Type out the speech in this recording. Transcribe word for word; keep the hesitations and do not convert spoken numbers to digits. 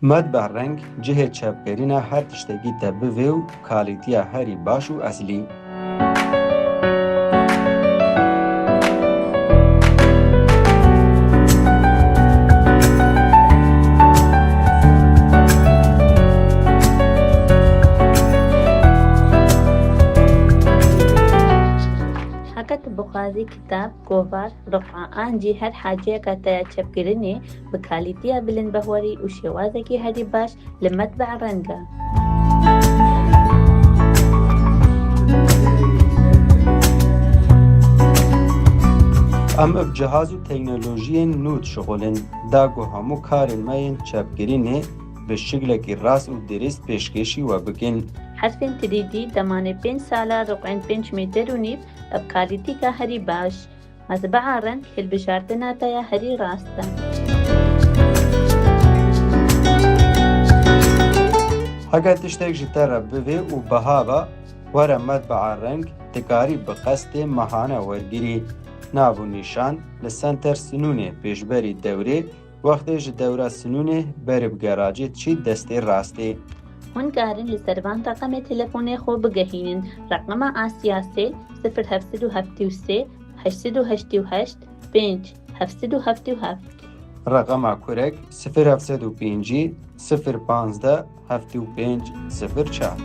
Metbe'a reng cihê çepkirina her tiştekî te bivê û kalîtiya herî baş û eslî. Heke tu bixwazî kitab, kovar, riqa an jî her haciyeka te ya çepkirinê bi kalîtiya bilind bihwerî û şêwazekî herî baş, li metbe'a reng e. Em bi cihaz û teknolojiyên nû dişixulin, da ku hemû karên me yên çepkirinê bi şiklekî rast û dirist pêşkêşî we bikin. Herfên three D demanê pênc sala, riqên pênc metre û nîv, ev kalîtîka herî baş. Metbe'a reng hilbijartina te ya herî rast e. Heke tiştek ji te re bivê û biha be, were metbe'a reng, dikarî bi qestê mehane wergirî. Nav û nîşan li senter sinûnê pêşberî dewrê, wextê ji dewra sinûnê berê bi geracê diçî destê rastê. Hûn karin li ser van reqemê telefonê xwe bigehînin. Reqema Asiyasê: sifir heft sed û heftê û sê, heşt sed û heştê û heşt, pênc, heft sed û heftê û heft. Reqema kurek: sifir heft sed û pêncî, sifir panzdeh, heftê û pênc, sifir çar.